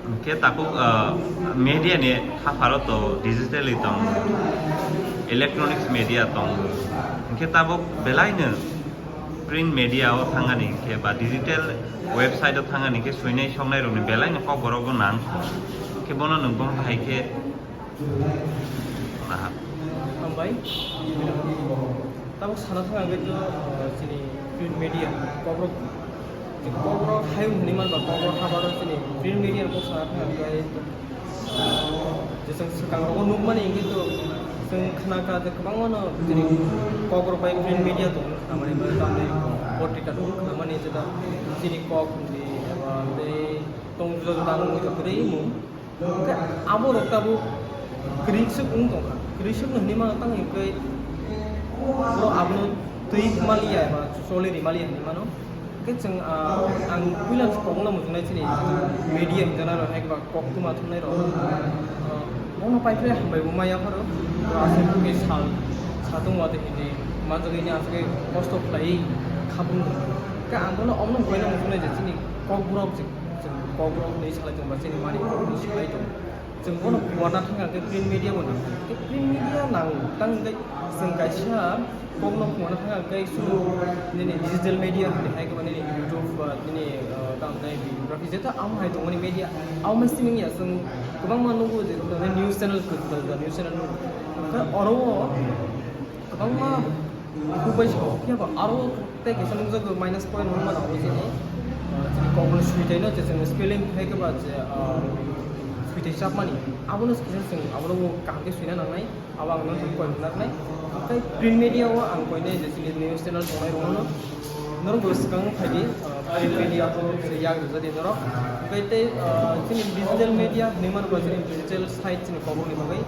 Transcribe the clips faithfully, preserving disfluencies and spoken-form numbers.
Hwnkhe tabuk, ah, media ni hapharo to digitally tong, electronics media tong. Hwnkhe tabuk belaino print media o thangani hwnkhe ba digital website o thangani hwnkhe swinai soknai rokni belaino kokborok bo nang. Hwnkhe bono nwng bono bahai khe Aha. Hambai. Tabuk sana thang ang to, uh, chini print media, kokrok, kokrok hayung hwnwi man ba kokrok habaro chini print media kok sana thang ang khe, uh, je chwng swkang rogo nukmani hwnkhe to chwng khna kha je kwbangma no chini kokrok bai print media tong kha mani ba tamni portika tong kha mani je ta chini kok hwnwi eba tei tong juda juda ang mui to kwrwi mung. Hwnkhe abo rok tabuk kwrwi swk wng tongkha. Kwrwi swk no hwnwi mano, tamo hwnkhe borok abono twi maliya eba choli ri maliya hwnwi mano. Hwnkhe chwng, ah, ang puila kwbangma muchungnai chini media hwnjana rok hai ba koktwma thumnai rok. Ah, bono pai phai hambai bo maya pharo. Aswk khe sal satung watwi hwnwi manjak hwnwi aswk khe kosto khlaiwi khabung. Hwnkhe ang bono omono bubaina muchungnai je chini kokborok je Chwng kokrok hwnwi salai tongba, chini mani kokrok hwnwi salai tongo. Chwng bono kuana thangkha khe print media bo nang. Khe print media nang tang hwnkhe chwng kaisa kokno kuana thangkha khe chwng nini digital media hwnwi hai khe nini YouTube ba nini, uh, tamo tei videography jeto amo hai tongmani media. Amo simi wngya chwng kwbangma nugo je news channel kwtal kwtal news channel nugo. Khe oro o kwbangma Bubai sa, phiya ba aro tei kaisa nukjagwi minus point wngmano abo chini, ah, chini kokborok switwi no je chwng spelling khai khe ba je, ah, switwi chapmani. Abono kisa chwng abono bo kaham khe swina nangnai, abo ang nokha koi rwna nangnai. Tei print media o ang koinai je chini news channel tongnai rokno norok bo swkang phai di, ah, print media o se yak rwjadi norok. Tei tei, ah, chini digital media hinwi mano ba chini digital site chini kokborokni bagwi,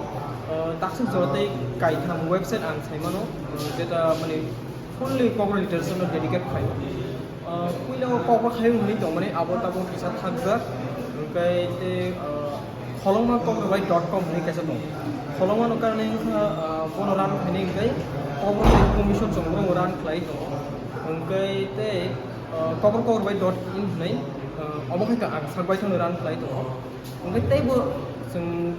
ah, taksuk jora tei kaitham website ang sai mano. Jeta mani fully kokborok literature no dedicate khlaio. Ah, puila o kokborok hayung hwnwi tongmani abo tabuk kisa thakjak, hwnkhe tei, ah, kholongma kokborok bai dot com hwnwi kaisa tongo. Kholongma no karwi wngkha, ah, bono run khainai hwnkhe kokborok bai commission chwng bono run khlai tongo. Hwnkhe tei, ah, kokborok kokborok bai dot in hwnwi, ah, omo hai khe ang sak bai thangno run khlai tongo. Hwnkhe teibo chwng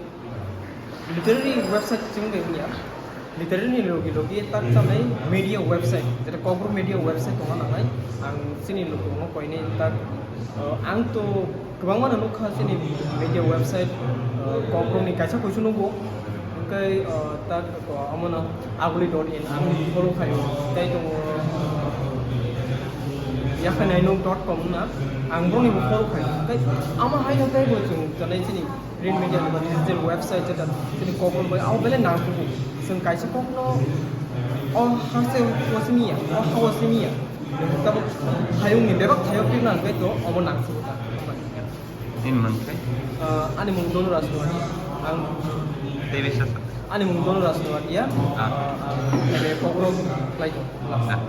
Literary website chwng de wngya. Literary ni logi logi tak chamai media website, jeta kokborok media website tongna nangnai. Ang chini lukurokno koinai tak, uh, ang to kwbangma no nukha chini media website, uh, kokborok ni kaisa kuisu nugo. Hwnkhe, uh, tak, uh, omono aguli dot in ang follow khaio. Tei tongo, uh, yakhainainok dot com wngna ang borokni bo follow khaio. Tei amo haino teibo chwng tonai chini print media ba digital website jeta chini kokborok bai abo belai nangkukgo. Chwng kaisa kokno o ha se o simi ya, o ha o simi ya. Tabuk hayungni bebak thaio pirna hwnkhe to obo nangkukgo ta. Nini mung khe? Ah, ani mung Donu Rajnuatia. Ang Tei bai sasa. Ani mung Donu Rajnuatia. Ah. Ah, ang ebe kokborok khlai tongo. Ah.